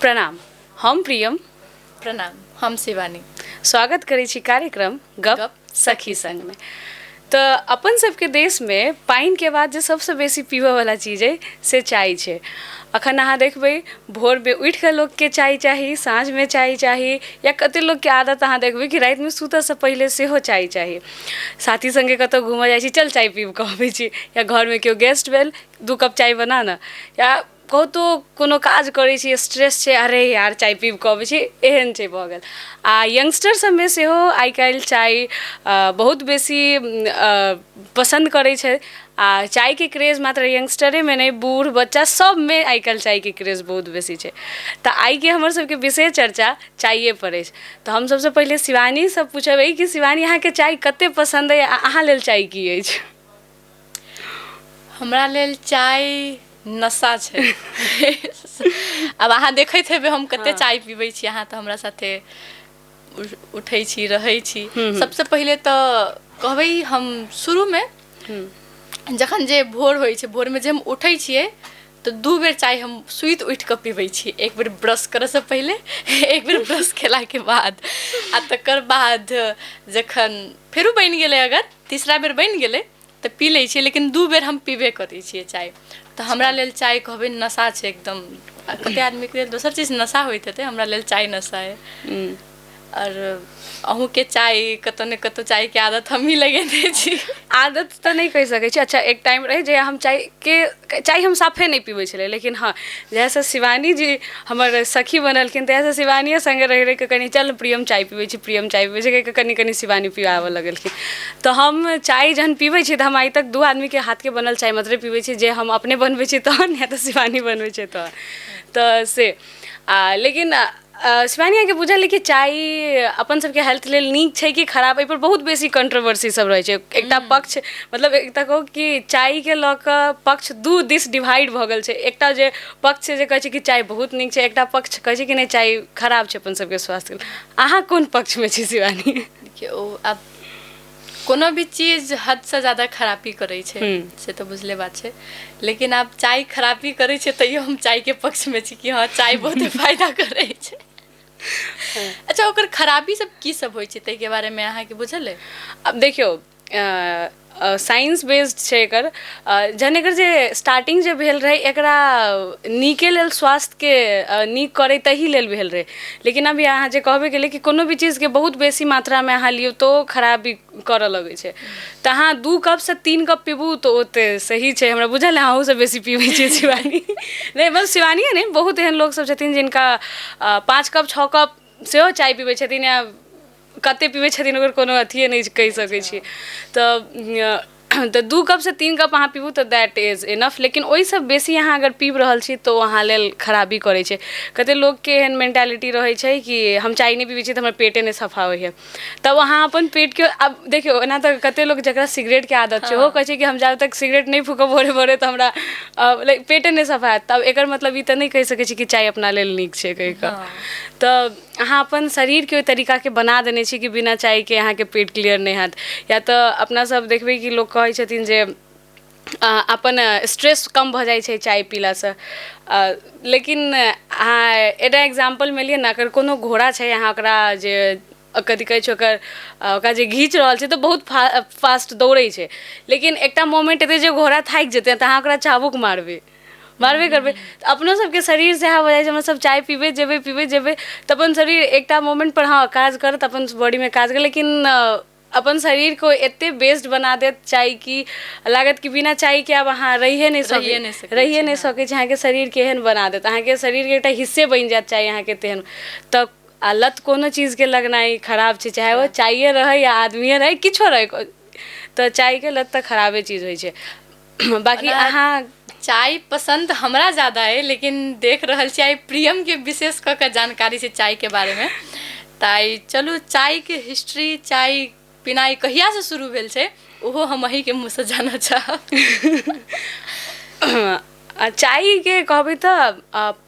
प्रणाम, हम प्रियम। प्रणाम, हम शिवानी। स्वागत करै छी कार्यक्रम गप सखी संगमे। तऽ अपन सबके देशमे पानिके बाद जे सबसँ बेसी पीबऽवला चीज अइ से चाय छै। अखन अहाँ देखबै भोरमे उठिकऽ लोकके चाय चाही, साँझमे चाय चाही, या कते लोकके आदत अहाँ देखबै कि रातिमे सुतऽसँ पहिले सेहो चाय चाही। साथी सङ्गे कतहु घूमऽ जाइ छी, चल चाय पीब कऽ अबै छी, या घरमे केओ गेस्ट भेल, 2 कप चाय बना ने, या कतहु कोनो काज करै छी, स्ट्रेस छै, अरे यार चाय पीब कऽ अबै छी, एहन छै भऽ गेल। आ यंगस्टर सबमे सेहो आइ काल्हि चाय बहुत बेसी पसन्द करै छै। आ चायके क्रेज मात्र यंगस्टरेमे नहि, बूढ़ बच्चा सबमे आइ काल्हि चायके क्रेज बहुत बेसी छै। तऽ आइके हमर सबके विशेष चर्चा चायेपर अछि। तऽ हम सबसँ पहिले शिवानीसँ पूछबै कि शिवानी, अहाँके चाय कते पसन्द अइ आ अहाँ लेल चाय की अछि? हमरा लेल चाय नशा छै। आब अहाँ देखैत हेबै हम कते चाय पीबै छी। अहाँ तऽ हमरा साथे उठै छी, रहै छी। सबसँ पहिले तऽ कहबै हम शुरूमे जखन जे भोर होइ छै, भोरमे जे हम उठै छियै तऽ 2 बेर चाय हम सुति उठि कऽ पीबै छी। एक बेर ब्रश करऽसँ पहिले, एक बेर ब्रश केलाके बाद। आ तकर बाद जखन फेरो बनि गेलै, अगर तीसरा बेर बनि गेलै तऽ पी लै छियै, लेकिन 2 बेर हम पीबे करै छियै चाय। तऽ हमरा लेल चाय कहबै नशा छै एकदम। कते आदमीके लेल दोसर चीज नशा होइत हेतै, हमरा लेल चाय नशा अइ। आओर अहूँके चाय कतहु ने कतहु चायके आदत हमही लगेने छी। आदत तऽ नहि कहि सकै छी। अच्छा, एक टाइम रहै जे हम चायके चाय हम साफे नहि पीबै छलियै, लेकिन हँ, जहियासँ शिवानी जी हमर सखी बनलखिन तहियासँ शिवानिए सङ्गे रहि रहिके कनि चल प्रियम चाय पीबै छी, प्रियम चाय पीबै छी कहिके कनि कनि शिवानी पियाबऽ लगलखिन। तऽ हम चाय जहन पीबै छी तऽ हम आइ तक 2 आदमीके हाथके बनल चाय मात्रे पीबै छी, जे हम अपने बनबै छी तहन, या तऽ शिवानी बनबै छै तहन। तऽ से आ लेकिन शिवानी, अहाँके बुझल अइ कि चाय अपन सबके हेल्थ लेल नीक छै कि खराब? एहिपर बहुत बेसी कंट्रोवर्सी सब रहै छै। एकटा पक्ष, मतलब एकटा कहू कि चायके लऽ कऽ पक्ष 2 दिस डिवाइड भऽ गेल छै। एकटा जे पक्ष छै जे कहै छै कि चाय बहुत नीक छै, एकटा पक्ष कहै छै कि नहि, चाय खराब छै अपन सबके स्वास्थ्य लेल। अहाँ कोन पक्षमे छी शिवानी? देखियौ, आब कोनो भी चीज हदसँ ज्यादा खराबी करै छै, से तऽ बुझले बात छै। लेकिन आब चाय खराबी करै छै तैयो हम चायके पक्षमे छी कि हँ, चाय बहुत फायदा करै छै। अच्छा, ओकर खराबी सब की सब होइ छै ताहिके बारेमे अहाँके बुझल अइ? आब देखियौ, साइंस बेस्ड छै एकर। जहन एकर जे स्टार्टिंग जे भेल रहै, एकरा नीके लेल, स्वास्थ्यके नीक करै ताहि लेल भेल रहै। लेकिन अभी अहाँ जे कहबे केलियै कि कोनो भी चीजके बहुत बेसी मात्रामे अहाँ लियौ तऽ ओ खराबी करऽ लगै छै। तऽ अहाँ 2 कपसँ 3 कप पीबू तऽ ओ तऽ सही छै। हमरा बुझल अइ अहूँसँ बेसी पीबै छियै शिवानी। नहि बस शिवानिए नहि, बहुत एहन लोकसभ छथिन जिनका 5 कप 6 कप सेहो चाय पीबै छथिन, या कते पीबै छथिन ओकर कोनो अथिए नहि कहि सकै छी। तऽ 2 कपसँ 3 कप अहाँ पीबू तऽ that is enough. लेकिन ओहिसँ बेसी अहाँ अगर पीब रहल छी तऽ ओ अहाँ लेल खराबी करै छै। कते लोकके एहन मेन्टालिटी रहै छै कि हम चाय नहि पीबै छी तऽ हमर पेटे नहि सफा होइए। तब अहाँ अपन पेटके, आब देखियौ, एना तऽ कते लोक जकरा सिगरेटके आदत छै ओहो कहै छै कि हम जाबे तक सिगरेट नहि फूकब भोरे भोरे तऽ हमरा लाइक पेटे नहि सफा हैत। तब एकर मतलब ई तऽ नहि कहि सकै छी कि चाय अपना लेल नीक छै कहि कऽ। तऽ अहाँ अपन शरीरके ओहि तरीकाके बना देने छी कि बिना चायके अहाँके पेट क्लियर नहि हैत। या तऽ अपना सब देखबै कि लोक कहै छथिन जे अपन स्ट्रेस कम भऽ जाइ छै चाय पीलासँ। लेकिन अहाँ एकटा एग्जाम्पलमे लिअ ने, अगर कोनो घोड़ा छै, अहाँ ओकरा जे कथी कहै छै, ओकर ओकरा जे घीच रहल छै तऽ बहुत फास्ट दौड़ै छै। लेकिन एकटा मोमेंट एतै जे घोड़ा थाकि जेतै तऽ अहाँ ओकरा चाबुक मारबै, मारबे करबै। तऽ अपनो सबके शरीर सएह भऽ जाइ छै। हमसब चाय पीबैत जेबै पीबैत जेबै तऽ अपन शरीर एकटा मोमेंटपर हँ काज करत, अपन बॉडीमे काज करत, लेकिन अपन शरीरके एते बेस्ड बना देत चाय कि लागत कि बिना चायके आब अहाँ रहिए नहि रहिए नहि सकै छी। अहाँके शरीरके एहन बना देत, अहाँके शरीरके एकटा हिस्से बनि जायत चाय अहाँके तेहन। तऽ आ लत कोनो चीजके लगनाइ खराब छै, चाहे ओ चाये रहै या आदमिए रहै, किछो रहै, तऽ चायके लत तऽ खराबे चीज होइ छै। बाकी अहाँ चाय पसन्द हमरा ज्यादा अइ, लेकिन देख रहल छी आइ प्रियमके विशेष कऽ कऽ जानकारी छै चायके बारेमे। तऽ आइ चलू चायके हिस्ट्री, चाय पिनाइ कहियासँ शुरू भेल छै, ओहो हम अहीँके मुँहसँ जानऽ चाहब। चायके कहबै तऽ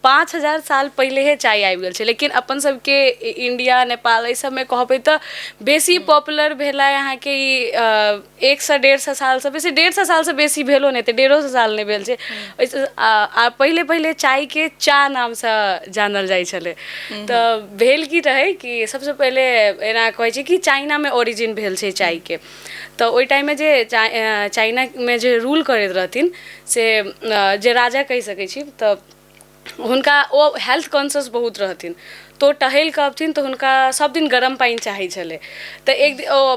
5000 साल पहिलेहे चाय आबि गेल छै, लेकिन अपन सबके इंडिया, नेपाल एहि सबमे कहबै तऽ बेसी पॉपुलर भेलै अहाँके ई 100 150 सालसँ बेसी, 150 सालसँ बेसी भेलो नहि तऽ 150 साल नहि भेल छै ओहिसँ। आ पहिले पहिले चायके चा नामसँ जानल जाइ छलै। तऽ भेल की रहै कि सबसँ पहिले एना कहै छै कि चाइनामे ओरिजिन भेल छै चायके। तऽ ओहि टाइममे जे चाइनामे जे रूल करैत रहथिन से जे राजा कहि सकै छी, तऽ हुनका ओ हेल्थ कॉन्शियस बहुत रहथिन। तऽ ओ टहलि कऽ अबथिन तऽ हुनका सभ दिन गरम पानि चाहै छलै। तऽ एक दिन ओ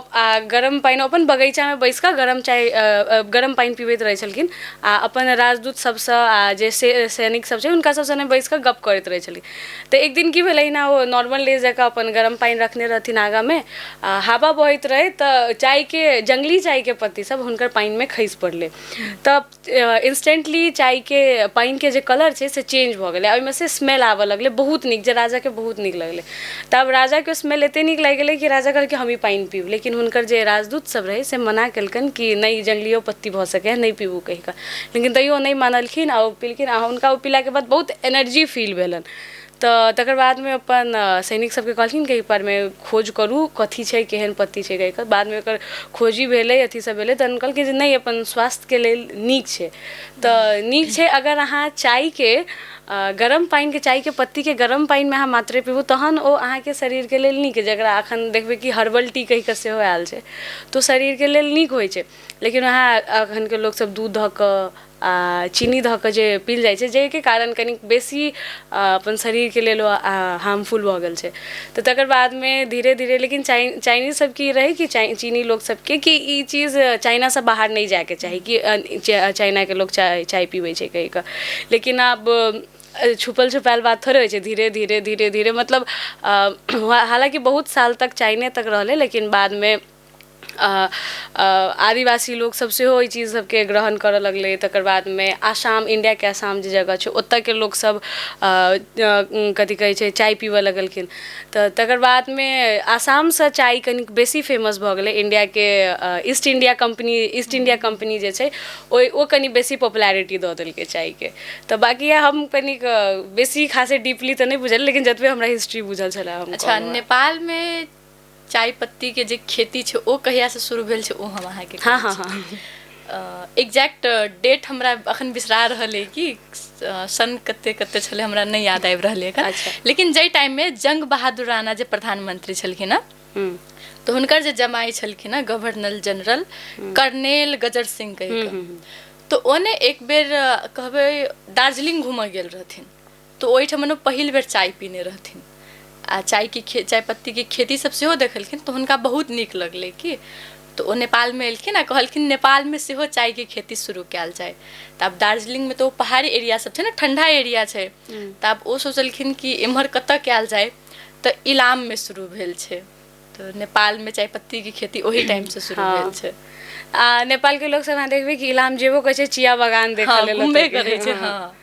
गरम पानि अपन बगीचामे बैसि कऽ गरम चाय, गरम पानि पीबैत रहै छलखिन आ अपन राजदूत सभसँ आ जे सैनिक सभ छै हुनका सभ सङ्गे बैसि कऽ गप्प करैत रहै छलखिन। तऽ एक दिन की भेलै ने, ओ नॉर्मल डे जकाँ अपन गरम पानि रखने रहथिन आगाँमे आ हवा बहैत रहै, तऽ चायके, जङ्गली चायके पत्ती सब हुनकर पानिमे खसि पड़लै। तऽ इंस्टेंटली चायके पानिके जे कलर छै से चेंज भऽ गेलै, ओहिमे से स्मेल आबऽ लगलै बहुत नीक, जे राजाके बहुत नीक लगलै। तब राजाके स्मेल एते नीक लागि गेलै कि राजा कहलकै हम ई पानि पीब, लेकिन हुनकर जे राजदूत सब रहै से मना केलकनि कि नहि, जङ्गलियो पत्ती भऽ सकैए, नहि पीबू कहि कऽ। लेकिन तैयो नहि मानलखिन आ ओ पीलखिन आ हुनका ओ पीलाके बाद बहुत एनर्जी फील भेलनि। तऽ तकर बादमे अपन सैनिक सबके कहलखिन कि एहि परमे खोज करू, कथी छै, केहन पत्ती छै कहि कऽ। बादमे ओकर खोजी भेलै, अथी सब भेलै, तहन कहलखिन जे नहि, अपन स्वास्थ्यके लेल नीक छै। तऽ नीक छै, अगर अहाँ चायके गरम पानिके, चायके पत्तीके गरम पानिमे अहाँ मात्रे पीबू तहन ओ अहाँके शरीरके लेल नीक, जकरा अखन देखबै कि हर्बल टी कहि कऽ सेहो आयल छै, तऽ ओ शरीरके लेल नीक होइ छै। लेकिन वएह अखनके लोकसब दूध धऽ कऽ आ चीनी धऽ कऽ जे पील जाइ छै, जाहिके कारण कनि बेसी अपन शरीरके लेल ओ हार्मफुल भऽ गेल छै। तऽ तकर बादमे धीरे धीरे, लेकिन चाइनीज सबके ई रहै कि चीनी लोक सबके कि ई चीज चाइनासँ बाहर नहि जाइके चाही कि चाइनाके लोक चाय चाय पीबै छै कहि कऽ। लेकिन आब छुपल छुपायल बात थोड़े होइ छै। धीरे धीरे धीरे धीरे, मतलब हालाँकि बहुत साल तक चाइने तक रहलै, लेकिन बादमे आदिवासी लोकसभ सेहो एहि चीज सभके ग्रहण करऽ लगलै। तकर बादमे आसाम, इण्डियाके आसाम जे जगह छै ओतयके लोकसभ कथी कहै छै चाय पीबऽ लगलखिन। तऽ तकर बादमे आसामसँ चाय कनिक बेसी फेमस भऽ गेलै। इण्डियाके East India company, East India company जे छै ओ कनि बेसी पॉपुलैरिटी दऽ देलकै चायके। तऽ बाँकी इएह, हम कनिक बेसी खासे डीपली तऽ नहि बुझल, लेकिन जतबे हमरा हिस्ट्री बुझल छलै हम अच्छा, कहलहुँ। नेपालमे चाय पत्तीके जे खेती छै ओ कहियासँ शुरू भेल छै ओ हम अहाँके हँ कहै हँ छी। हँ। एग्जैक्ट डेट हमरा अखन बिसरा रहल अइ कि सन कते कते छलै, हमरा नहि याद आबि रहल अइ एखन। अच्छा। लेकिन जाहि टाइममे जंग बहादुर राणा जे प्रधानमंत्री छलखिन हँ, तऽ हुनकर जे जमाई छलखिन हँ गवर्नर जनरल कर्नेल गजर सिंह कहि कऽ, तऽ ओ ने एक बेर कहबै दार्जिलिंग घूमऽ गेल रहथिन, तऽ ओहिठाम पहिल बेर चाय पीने रहथिन आ चायके चाय पत्तीके खेती सब सेहो देखलखिन, तऽ हुनका बहुत नीक लगलै कि तऽ ओ नेपालमे एलखिन आ कहलखिन नेपालमे सेहो चायके खेती शुरू कयल जाय। तऽ आब दार्जिलिंगमे तऽ ओ पहाड़ी एरिया सब छै ने, ठंडा एरिया छै, तऽ आब ओ सोचलखिन कि एम्हर कतऽ कयल जाय, तऽ इलाममे शुरू भेल छै। तऽ नेपालमे चाय पत्तीके खेती ओही टाइमसँ शुरू भेल छै। आ नेपालके लोकसभ अहाँ देखबै कि इलाम जेबो करै छै चिया बगान देखऽ हँ, लेल घुमबे ओतऽके। करै छै। हँ। हँ।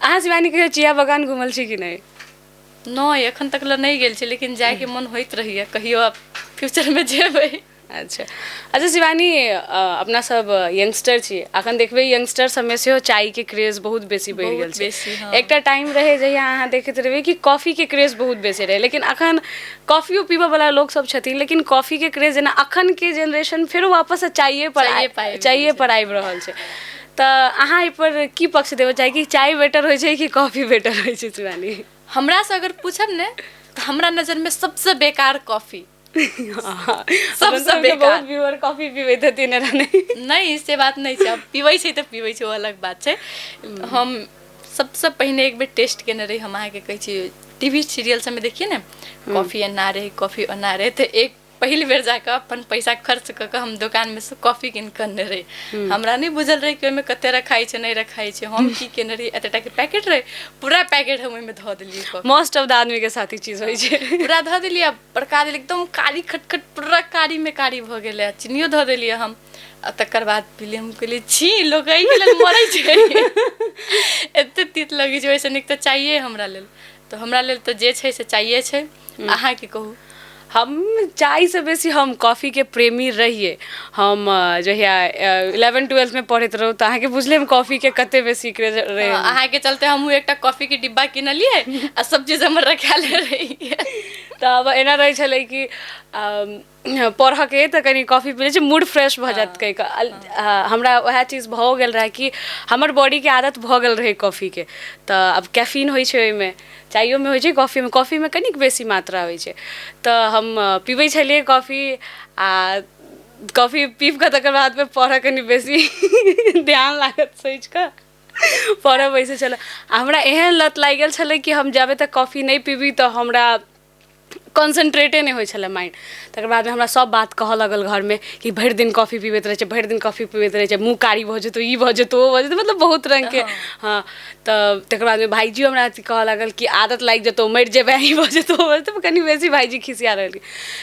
अहाँ शिवानी कहियो चिया बगान घुमल छी कि नहि? नहि, एखन तक लए नहि गेल छी, लेकिन जायके मन होइत रहैया, कहियो आब फ्यूचरमे जेबै। अच्छा अच्छा शिवानी, अपना सब यंगस्टर छी, अखन देखबै यंगस्टर सबमे सेहो चायके क्रेज बहुत बेसी बढ़ि गेल बहुत छै। बेसी, हँ। एकटा टाइम रहै जहिया अहाँ देखैत रहबै कि कॉफीके क्रेज बहुत बेसी रहै, लेकिन अखन कॉफियो पीबऽ वला लोक सब छथिन, लेकिन कॉफीके क्रेज जेना अखनके जेनरेशन फेरो वापस चाये पर चाये पर आबि गेल चाये छै। पर आबि रहल छै। तऽ अहाँ एहिपर की पक्ष देबऽ चाही कि चाय बेटर होइ छै कि कॉफी बेटर होइ छै शिवानी? हमरासँ अगर पूछब ने तऽ हमरा नजरमे सबसँ बेकार कॉफी। अपन सबसँ सबके बेकार। बहुत व्यूअर कॉफी पीबैत हेथिन, एना नहि। नहि, से बात नहि छै। आब पीबै छै तऽ पीबै छै, ओ अलग बात छै। हम सबसँ पहिने एक बेर टेस्ट केने रही, हम अहाँके कहै छी, टीवी सीरियल सबमे देखिए ने, कॉफी एना रहै, कॉफी ओना रहै, तऽ एक पहिल बेर जाकऽ अपन पैसा खर्च कऽ कऽ हम दोकानमे सँ कॉफी कीन कऽ अनने रही। हमरा नहि बुझल रहै कि ओहिमे कते रखाइ छै, नहि रखाइ छै। हम की केने रही, एते टाके पैकेट रहै, पूरा पैकेट हम ओहिमे धऽ देलियै coffee. Most of the आदमी के साथ ई चीज होइ छै। पूरा धऽ देलियै आ बड़का देलियै, एकदम कारी खटखट, पूरा कारी मे कारी भऽ गेलै आ चीनियो धऽ देलियै हम आ तकर बाद पीलियै। हम कहलियै छी, लोक एहिके लेल मरै छै, एते तीत लगै छै। ओहिसँ नीक तऽ चाये हमरा लेल। तऽ हमरा लेल तऽ जे छै से चाये छै। अहाँके कहू। हम चायसँ बेसी हम कॉफीके प्रेमी रहियै। हम जहिया 11 12मे पढ़ैत रहू तऽ अहाँके बुझले हम कॉफीके कते बेसी क्रेज रहै। अहाँके चलते हमहूँ एकटा कॉफीके डिब्बा किनलियै आ सब चीज हमर रखायल रहि। तऽ आब एना रहै छलै कि पढ़ऽके तऽ कनि कॉफी पी लै छी, मूड फ्रेश भऽ जायत कहि कऽ। हमरा उएह चीज भऽ गेल रहए कि हमर बॉडीके आदत भऽ गेल रहै कॉफीके। तऽ आब कैफीन होइ छै ओहिमे, चाइयोमे होइ छै, कॉफीमे, कॉफीमे कनिक बेसी मात्रा होइ छै। तऽ हम पीबै छलियै कॉफी, आ कॉफी पीब कऽ तकर बादमे पढ़ऽ कनि बेसी ध्यान लागत सोचि कऽ पढ़ऽ बैसै छलहुँ। आ हमरा एहन लत लागि गेल छलै कि हम जाबे तक कॉफी नहि पीबी तऽ हमरा कॉन्सेन्ट्रेटे नहि होइ छलै माइंड। तकर बादमे हमरा सब बात कहऽ लगल घरमे कि भरि दिन कॉफी पीबैत रहै छै, भरि दिन कॉफी पीबैत रहै छै, मुँह कारी भऽ जेतौ, ई भऽ जेतौ, ओ भऽ जेतौ, मतलब बहुत रङ्गके। हँ, तऽ तकर बादमे भाइजियो हमरा अथी कहऽ लागल कि आदत लागि जेतौ, मरि जेबै, ई भऽ जेतौ, ओ भऽ जेतौ। कनि बेसी भाइजी खिसिया रहलखिन।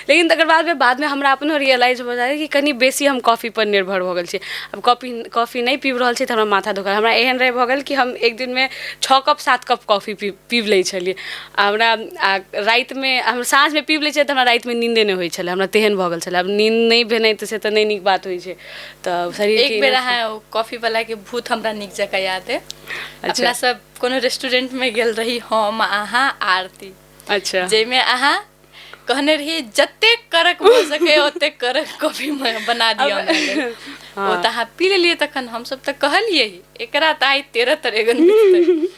लेकिन तकर बादमे बादमे हमरा अपनो रियलाइज भऽ जाइ कि कनि बेसी हम कॉफीपर निर्भर भऽ गेल छी। आब कॉफी कॉफी नहि पीब रहल छी तऽ हमरा माथा दुखा, हमरा एहन रहै भऽ गेल कि हम एक दिनमे 6 कप 7 कप कॉफी पीब लै छलियै। आ हमरा आ रातिमे हम साँझमे पीब लै छियै तऽ हमरा रातिमे नीन्दे नहि होइ छलै, हमरा तेहन भऽ गेल छलै। आब नींद नहि भेनाइ तऽ से तऽ नहि नीक बात होइ छै, तऽ शरीरके एक बेर अहाँ कॉफी वाला के भूत हमरा नीक जकाँ याद है। अपना सब कोनो रेस्टोरेंट में गेल रही, हम अहाँ आरती। अच्छा। जाहिमे अहाँ कहने रही जतेक कड़क भऽ सके ओतेक कड़क कॉफी बना दिअ हमरा लेल। ओ तऽ अहाँ पी लेलियै। तखन हमसब तऽ कहलियै एकरा तऽ आइ 13 तरेगन बिकतै।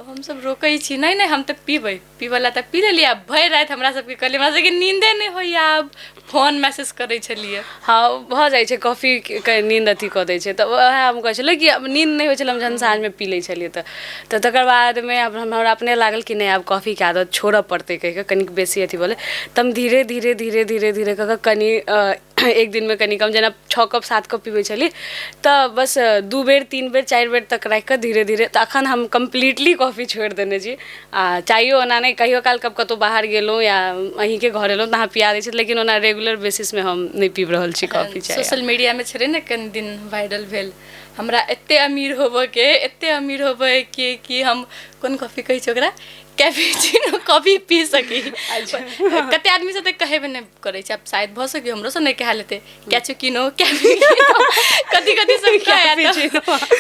हमसब रोकै छी, नहि नहि हम तऽ पीबै, पीबऽला तऽ पी लेलियै। आ भरि राति हमरा सबके कहलियै हमरा सबके नींदे नहि होइए, आब फोन मैसेज करै छलियै। हँ, भऽ जाइ छै, कॉफी के नींद अथी कऽ दै छै। तऽ उएह हम कहै छलियै कि आब नींद नहि होइ छलै, हम जहन साँझमे पी लै छलियै तऽ तकर बादमे आब हमरा अपने लागल कि नहि आब कॉफीके आदत छोड़ऽ पड़तै कहि कऽ कनिक बेसी अथी भेलै। तऽ हम धीरे धीरे धीरे धीरे धीरे कऽ कऽ कनि एक दिनमे कनि कम, जेना 6 कप 7 कप पीबै छलियै तऽ बस 2 बेर 3 बेर 4 बेर तक राखि कऽ धीरे धीरे तऽ अखन हम कम्प्लीटली कॉफी छोड़ि देने छी। आ चाइयो ओना नहि, कहियो काल कब कतहु बाहर गेलहुँ या अहीँके घर एलहुँ तऽ अहाँ पिया दै छी, लेकिन ओना रेगुलर बेसिसमे हम नहि पीब रहल छी कॉफी चाय। सोशल मीडियामे छलै ने कनि दिन वायरल भेल, हमरा एते अमीर होबऽके, एते अमीर होबऽ के कि हम कोन कॉफी कहै छै ओकरा, कैफेचिनो कॉफी पी सकी। कते आदमी से तऽ कहबे नहि करै छै, आब शायद भऽ सकै हमरो से नहि कहल हेतै, कैचुकिनो कैफेचिनो कथी कथी सब कहै,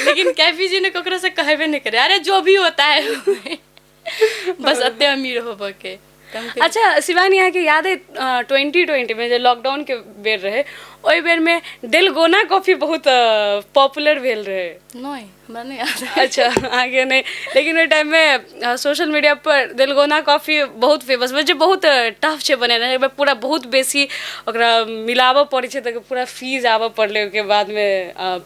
लेकिन कैफेचिनो ककरो से कहबे नहि करै। अरे जो भी होता है बस एते अमीर होबऽ के। अच्छा शिवानी, अहाँके याद है 2020 में जे लॉकडाउन के बेर रहे, ओहि बेरमे डेलगोना कॉफी बहुत पॉपुलर भेल रहे? नहि, हमरा नहि याद। अच्छा, अहाँके नहि, लेकिन ओहि टाइममे सोशल मीडिया पर डेलगोना कॉफी बहुत फेमस भेल, जे बहुत टफ छै बनेनाइ, पूरा बहुत बेसी ओकरा मिलाबऽ पड़ै छै तऽ पूरा फीज आबऽ पड़लै, ओहिके बादमे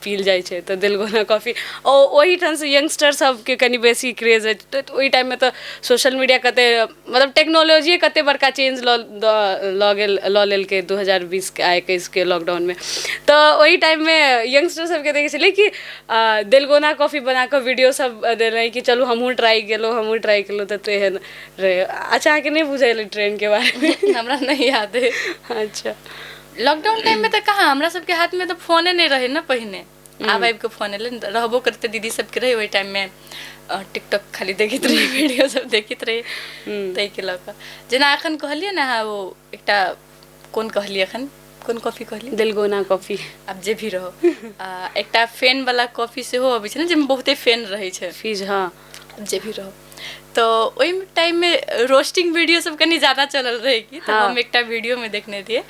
पील जाइ छै। तऽ डेलगोना कॉफी ओहिठामसँ यंगस्टर सबके कनि बेसी क्रेज अछि। तऽ ओहि टाइममे तऽ सोशल मीडिया कते, मतलब टेक्नोलॉजीए कते बड़का चेंज लऽ गेल, लऽ लेलकै 2020 के आ 21 के लॉकडाउनमे। तऽ ओहि टाइममे यंगस्टर सबके देखै छलियै कि डेलगोना कॉफी बना कऽ वीडियो सब देलै कि चलू हमहूँ ट्राई केलहुँ, हमहूँ ट्राई केलहुँ। तऽ तेहन रहै। अच्छा, अहाँके नहि बुझल ट्रेंडके बारेमे? हमरा नहि याद है। अच्छा। लॉकडाउन टाइममे तऽ कहाँ हमरा सबके हाथमे तऽ फोने नहि रहै ने पहिने, आब आबि कऽ फोन एलै। रहबो करते दीदी सबके रहै ओहि टाइममे, टिकटॉक खाली देखैत रही, वीडियो सब देखैत रही। ताहिके लऽ कऽ जेना एखन कहलियै ने अहाँ, ओ एकटा कोन कहलियै एखन, कोन कॉफी कहलियै? Dalgona coffee. आब जे भी रहो, एकटा फेन वाला कॉफी सेहो अबै छै ने, जाहिमे बहुते फेन रहै छै। फीज, हँ। जे भी रहो, तऽ ओहि टाइममे रोस्टिंग वीडियो सब कनि ज्यादा चलल रहै कि तऽ हम एकटा वीडियोमे देखने रहियै,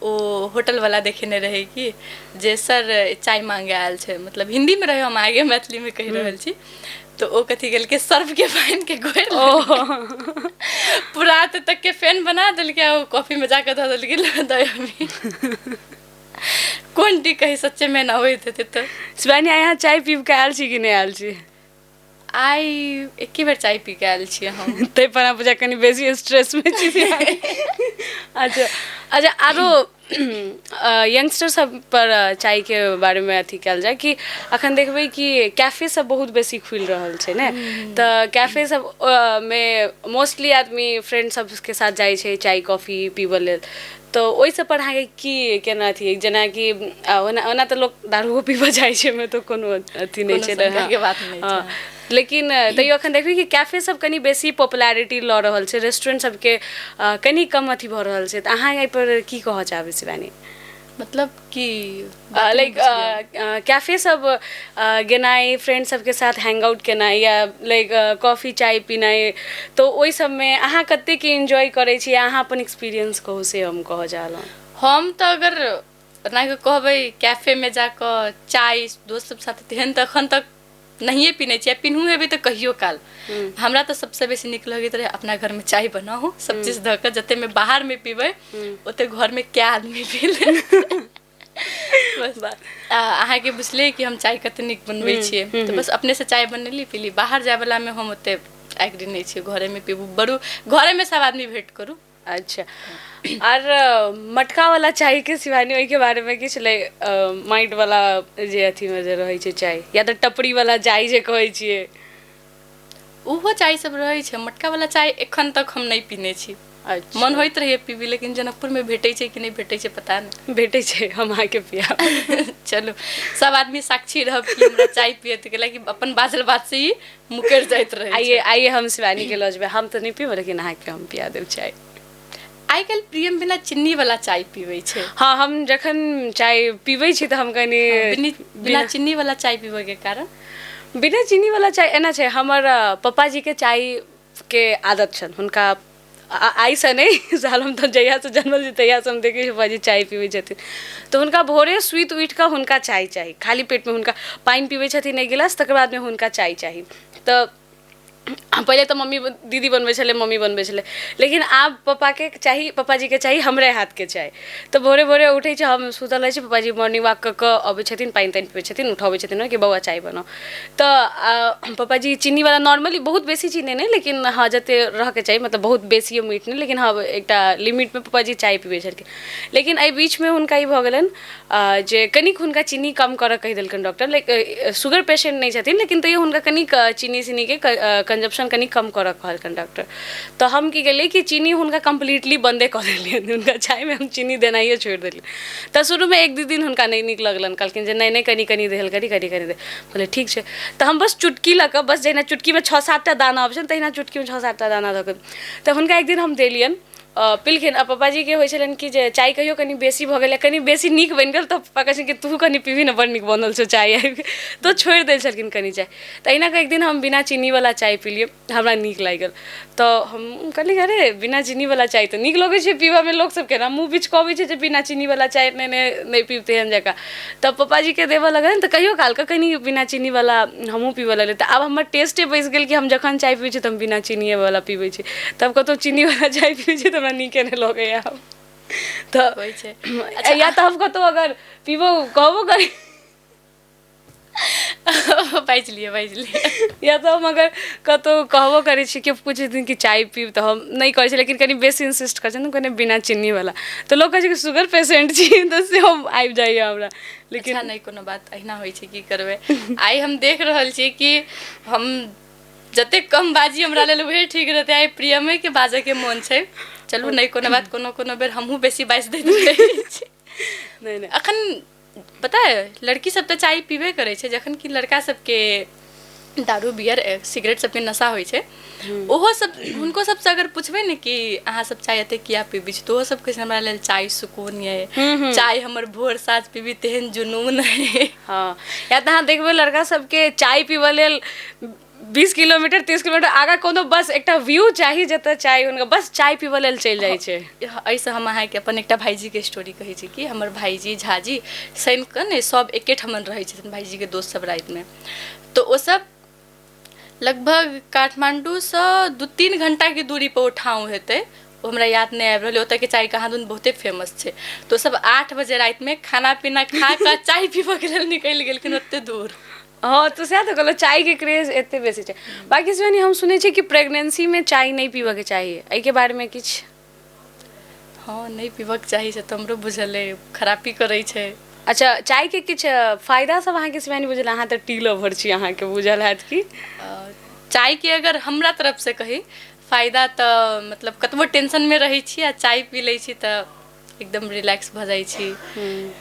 ओ होटलवला देखेने रहै कि जे सर चाय मांगे आयल छै, मतलब हिन्दीमे रहै, हम आगे मैथिलीमे कहि रहल छी। तऽ ओ कथी केलकै, सर्फके पानिके घोरि पूरा तक के फेन बना देलकै आ ओ कॉफीमे जाकऽ धऽ देलकै, अभी कोन टी कही, सच्चे मे ना होइत हेतै। तऽ शिवानी, अहाँ चाय पीब कऽ आयल छी कि नहि आयल छी? आइ एके बेर चाय पी कऽ आयल छियै हम। ताहि पर अहाँ बुझा कनि बेसी स्ट्रेसमे छी। अच्छा अच्छा, आरो यंगस्टर सब पर चायके बारेमे अथी कयल जाय कि अखन देखबै कि कैफे सब बहुत बेसी खुलि रहल छै ने, तऽ कैफे सब मे मोस्टली आदमी फ्रेंड सबके साथ जाइ छै चाय कॉफी पीबऽ लेल। तऽ ओहि सब पर अहाँके की केना अथी, जेनाकि ओना ओना तऽ लोक दारूओ पीबऽ जाइ छै, ओहिमे तऽ कोनो अथी नहि कोनो छै। शंकाके बात नहि छै। लेकिन तैयो एखन देखबै कि कैफे सब कनि बेसी पॉपुलैरिटी लऽ रहल छै, रेस्टोरेंट सबके कनि कम अथी भऽ रहल छै। तऽ अहाँ एहिपर की कहऽ चाहबै शिवानी? मतलब कि लाइक कैफे सब गेनाइ, फ्रेंड सबके साथ हैंग आउट केनाइ या लाइक कॉफी चाय पीनाइ, तऽ ओहि सबमे अहाँ कतेक एन्जॉय करै छी, अहाँ अपन एक्सपीरियंस कहू, से हम कहऽ चाहलहुँ। हम तऽ अगर एनाके कहबै कैफेमे जाकऽ चाय दोस्त सब साथे तेहन तऽ एखन तक नहिए पीने छियै, पीनहु हेबै तऽ कहियो काल। हमरा तऽ सबसँ बेसी नीक लगैत रहै अपना घरमे चाय बनाउ सब चीज धऽ कऽ, जतेकमे बाहरमे पीबै ओते घरमे कए आदमी पी ले। बस अहाँके बुझलियै कि हम चाय कते नीक बनबै छियै, तऽ बस अपनेसँ चाय बनेली पीली। बाहर जायवलामे हम ओते एग्री नहि छियै, घरेमे पीबू, बरू घरेमे सब आदमी भेंट करू। अच्छा, आर मटकावला चायके शिवानी ओहिके बारेमे किछु लाइक माटिवला जे अथीमे जे रहै छै चाय, या तऽ टपरीवला चाय जे कहै छियै, ओहो चाय सब रहै छै। मटकावला चाय एखन तक हम नहि पीने छी। अच्छा, मन होइत रहैए पीबी, लेकिन जनकपुरमे भेटै छै कि नहि भेटै छै पता नहि। भेटै छै, हम अहाँके पियाब। चलू, सब आदमी साक्षी रहब कि हमरा चाय पियत गेला कि अपन बाजल बात से ही मुकरि जाइत रहै। आइए आइए, हम शिवानीके लऽ जेबै। हम तऽ नहि पीब, लेकिन अहाँके हम पिया देब चाय। आइ काल्हि प्रियम बिना चिन्नी वाला चाय पीबै छै। हँ, हम जखन चाय पीबै छी तऽ हम कनि बिना चिन्नी वाला चाय पीबऽके कारण? बिना चीनी वाला चाय एना छै, हमर पप्पाजीके चायके आदत छनि हुनका, आइसँ नहि, साल हम तऽ जहियासँ जन्मल छी तहियासँ हम देखै छी पप्पाजी चाय पीबै छथिन। तऽ हुनका भोरे सुति उठि कऽ हुनका चाय चाही, खाली पेटमे हुनका पानि पीबै छथिन एक गिलास, तकर बादमे हुनका चाय चाही। तऽ पहिले तऽ मम्मी दीदी बनबै छलै, मम्मी बनबै छलै, लेकिन आब पप्पाके चाही, पप्पाजीके चाही हमरे हाथके चाय। तऽ भोरे भोरे उठै छै, हम सुतल रहै छी, पप्पाजी मॉर्निंग वॉक कऽ कऽ अबै छथिन, पानि तानि पीबै छथिन, उठबै छथिन कि बौआ चाय बनाउ। तऽ पप्पाजी चीनीवला नॉर्मली, बहुत बेसी चीनी नहि, लेकिन हँ जते रहऽके चाही, मतलब बहुत बेसियो मीठ नहि, लेकिन हँ एकटा लिमिटमे पप्पाजी चाय पीबै छलखिन। लेकिन एहि बीचमे हुनका ई भऽ गेलनि जे कनिक हुनका चीनी कम करऽ कहि देलकनि डॉक्टर। लाइक शुगर पेशेंट नहि छथिन, लेकिन तैयो हुनका कनिक चीनी सीनीके कंजप्शन कनि कम करऽ कहलकनि डॉक्टर। तऽ हम की केलियै कि चीनी हुनका कम्प्लीटली बन्दे कऽ देलियनि, हुनका चायमे हम चीनी देनाइए छोड़ि देलियनि। तऽ शुरूमे एक दू दिन हुनका नहि नीक लगलनि, कहलखिन जे नहि नहि कनि कनि देल करी, कनि कनि दे। कहलियै ठीक छै। तऽ हम बस चुटकी लऽ कऽ, बस जहिना चुटकीमे 6-7 टा दाना अबै छै तहिना चुटकीमे 6-7 टा दाना दऽ कऽ तऽ हुनका एक दिन हम देलियनि, पिलखिन। आ पप्पाजीके होइ छलनि कि जे चाय कहियो कनि बेसी भऽ गेल या कनि बेसी नीक बनि गेल तऽ पप्पा कहै छथिन कि तू कनि पीबही ने, बड़ नीक बनल छौ चाय आबि, तऽ छोड़ि दै छलखिन कनि चाय। तऽ अहिना कऽ एक दिन हम बिना चीनीवला चाय पिलियै, हमरा नीक लागि गेल। तऽ हम कहलियै अरे बिना चीनीवला चाय तऽ नीक लगै छै पीबऽमे, लोकसभ केना मुँह बिचकबै छै जे बिना चीनीवला चाय नहि नहि नहि पीब तेहन जकाँ। तऽ पप्पाजीके देबऽ लगलनि तऽ कहियो कालके कनि बिना चीनीवला हमहूँ पीबऽ लगलियै। तऽ आब हमर टेस्टे बैसि गेल कि हम जखन चाय पीबै छी तऽ हम बिना चीनीएवला पीबै छी, तब कतहु चीनीवला चाय पीबै छी तऽ हमरा नीके नहि लगैए आब तऽ। होइ छै। या तऽ हम कतहु अगर पीबो कहबो करी बाजि लिअ, बाजि लिअ। या तऽ हम अगर कतहु कहबो करै छी कि पूछै छथिन कि चाय पीब, तऽ हम नहि करै छी, लेकिन कनि बेसी इंसिस्ट करै छथिन कनि बिना चीनीवला, तऽ लोक कहै छै कि शुगर पेशेंट छी, तऽ सेहो आबि जाइए हमरा, लेकिन अच्छा, नहि कोनो बात, अहिना होइ छै, की करबै। आइ हम देख रहल छी कि हम जतेक कम बाजी हमरा लेल उहे ठीक रहतै। आइ प्रियमेके बाजऽके मोन छै। चलू, नहि कोनो बात, कोनो कोनो बेर हमहूँ बेसी बाजि दैत रहै छी। नहि नहि। अखन पता है, लड़की सब तऽ चाय पीबे करै छै, जखन कि लड़का सबके दारू बियर सिगरेट सबके नशा होइ छै। ओहो सब, हुनको सबसँ अगर पुछबै ने कि अहाँ सब चाय एते किया पीबै छी, तऽ ओहो सब कहै छै हमरा लेल चाय सुकून ये, चाय हमर भोर साँझ पीबी तेहन जुनून है। हँ, या तऽ अहाँ देखबै लड़का सबके चाय पीबऽ लेल 20 किलोमीटर 30 किलोमीटर आगाँ कोनो बस एकटा व्यू चाही जतऽ चाय, हुनका बस चाय पीबऽ लेल चलि जाइ छै। एहिसँ हम अहाँके अपन एकटा भाइजीके स्टोरी कहै छी कि हमर भाइजी झाजी शनि कऽ ने सब एके ठमन रहै छथिन, भाइजीके दोस्त सब। रातिमे तऽ ओसब लगभग काठमाण्डूसँ 2-3 घंटाके दूरी पर ओ ठाउँ हेतै, ओ हमरा याद नहि आबि रहल अइ। ओतऽके चाय कहाँ दुन बहुते फेमस छै। तऽ ओसब 8 बजे रातिमे खाना पीना खा कऽ चाय पीबऽके लेल निकलि गेलखिन ओते दूर। हँ, तऽ सएह तऽ कहलहुँ, चायके क्रेज एते बेसी छै। बाँकी शिवानी, हम सुनै छी कि प्रेगनेंसीमे चाय नहि पीबऽके चाही, एहिके बारेमे किछु? हँ, नहि पीबऽके चाही से तऽ हमरो बुझल अइ, खरापी करै छै। अच्छा, चायके किछु फायदा सब अहाँके शिवानी बुझल? अहाँ तऽ टी लवर छी, अहाँके बुझल हैत की? चायके अगर हमरा तरफसँ कही फायदा तऽ मतलब कतबो टेंशनमे रहै छी आ चाय पी लै छी तऽ एकदम रिलैक्स भऽ जाइ छी।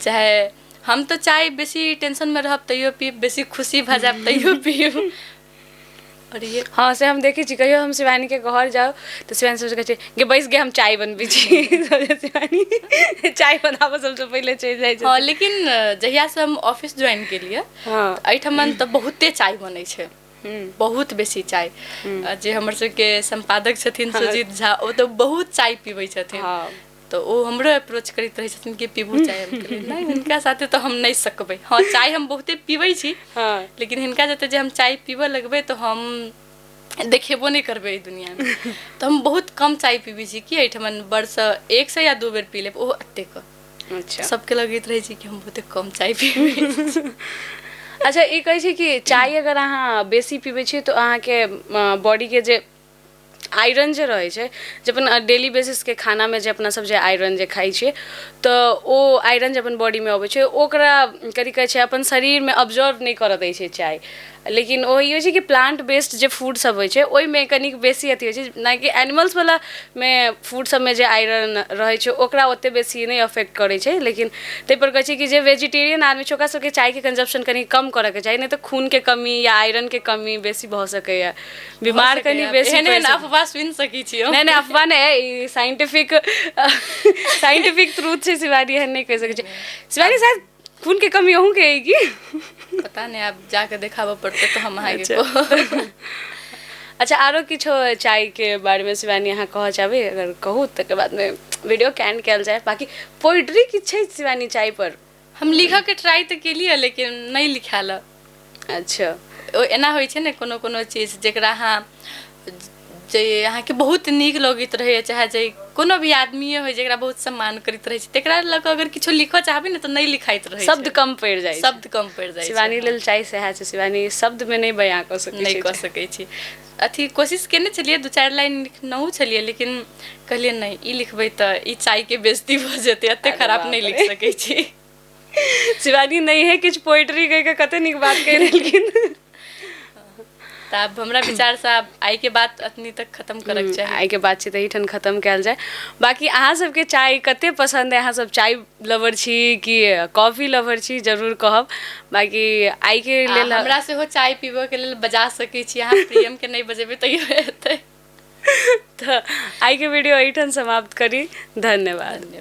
चाहे हम तऽ चाय बेसी टेंशनमे रहब तैयो पीब, बेसी खुशी भऽ जायब तैयो पीब। आओर ये हँ, से हम देखै छी। कहियो हम शिवानीके घर जाउ तऽ शिवानी सबसँ कहै छै गे बैस गे, हम चाय बनबै छी। शिवानी चाय बनाबऽ सबसँ पहिले चलि जाइ छै। हँ, लेकिन जहियासँ हम ऑफिस ज्वाइन केलियै, एहिठमन तऽ बहुते चाय बनै छै, बहुत बेसी चाय। जे हमर सबके सम्पादक छथिन सुजीत झा, ओ तऽ बहुत चाय पीबै छथिन। तऽ ओ हमरो अप्रोच करैत रहै छथिन कि पीबू चाय। हम कहलियै नहि, हुनका साथे तऽ हम नहि सकबै। हँ, चाय हम बहुते पीबै छी, लेकिन हिनका जते जे हम चाय पीबऽ लगबै तऽ हम देखेबो नहि करबै एहि दुनियामे। तऽ हम बहुत कम चाय पीबै छी कि एहिठमन बरसँ 1 से या 2 बेर पी लेब, ओहो एतेक। सबके लगैत रहै छै कि हम बहुते कम चाय पीबै छी। अच्छा, ई कहै छै कि चाय अगर अहाँ बेसी पीबै छियै तऽ अहाँके बॉडीके जे आयरन जे रहै छै, जे अपन डेली बेसिसके खानामे जे अपना सब जे आयरन जे खाइ छियै, तऽ ओ आयरन जे अपन बॉडीमे अबै छै, ओकरा कथी कहै छै, अपन शरीरमे ऑब्जॉर्व नहि करऽ दै छै चाय। लेकिन ओ ई होइ छै कि प्लांट बेस्ड जे फूड सब होइ छै, ओहिमे कनिक बेसी अथी होइ छै, नहि कि एनिमल्स वाला मे फूड सबमे जे आयरन रहै छै, ओकरा ओते बेसी नहि अफेक्ट करै छै। लेकिन ताहिपर कहै छै कि जे वेजिटेरियन आदमी छै, ओकरा सबके चायके कंजप्शन कनि कम करऽके चाही, नहि तऽ खूनके कमी या आयरनके कमी बेसी भऽ सकैए, बीमार कनि बेसी। एहन एहन अफवाह सुनि सकै छी। नहि नहि, अफवाह नहि, ई साइंटिफिक साइंटिफिक ट्रूथ छै। शिवानी, एहन नहि कहि सकै छै। शिवानी, शायद खूनके कमी अहूँके अइ की? पता नहि, आब जाके देखाबऽ पड़तै तऽ हम अहाँके कहब। अच्छा, आरो किछो चायके बारेमे शिवानी अहाँ कहऽ चाहबै? अगर कहू, तकर बादमे वीडियो एंड कयल जाय। बाकी पोइट्री किछु छै शिवानी चाय पर? हम लिखऽके ट्राई तऽ केलियै, लेकिन नहि लिखायल। ओ एना होइ छै ने, कोनो कोनो चीज जेकरा अहाँ जे अहाँके बहुत नीक लगैत रहैए, चाहे जे कोनो भी आदमीए होइ, जेकरा बहुत सम्मान करैत रहै छै, तकरा लऽ कऽ अगर किछो लिखऽ चाहबै ने तऽ नहि लिखाइत रहै। शब्द कम पड़ि जाइ। शब्द कम पड़ि जाइ। शिवानी लेल चाय सएह छै। शिवानी शब्दमे नहि बयां कऽ सकै। नहि कऽ सकै छी। अथी कोशिश केने छलियै, 2-4 लाइन लिखनहु छलियै, लेकिन कहलियै नहि, ई लिखबै तऽ ई चायके बेइज्जती भऽ जेतै, एते खराब नहि लिख सकै छी। शिवानी नहि है किछु पोइट्री कहि कऽ कते नीक बात कहि देलखिन। तऽ आब हमरा विचारसँ आब आइके बात अतनी तक खतम करके चाही। आइके बातचीत एहिठाम खतम कयल जाय। बाकी अहाँ सबके चाय कते पसन्द अइ? अहाँ सब चाय लवर छी कि कॉफी लवर छी? जरूर कहब। बाकी आइके लेल हमरा सेहो चाय पीबऽके लेल बजा सकै छी अहाँ। प्रियमके नहि बजेबै तैयो हेतै। तऽ आइके वीडियो एहिठाम समाप्त करी। धन्यवाद। धन्यवाद।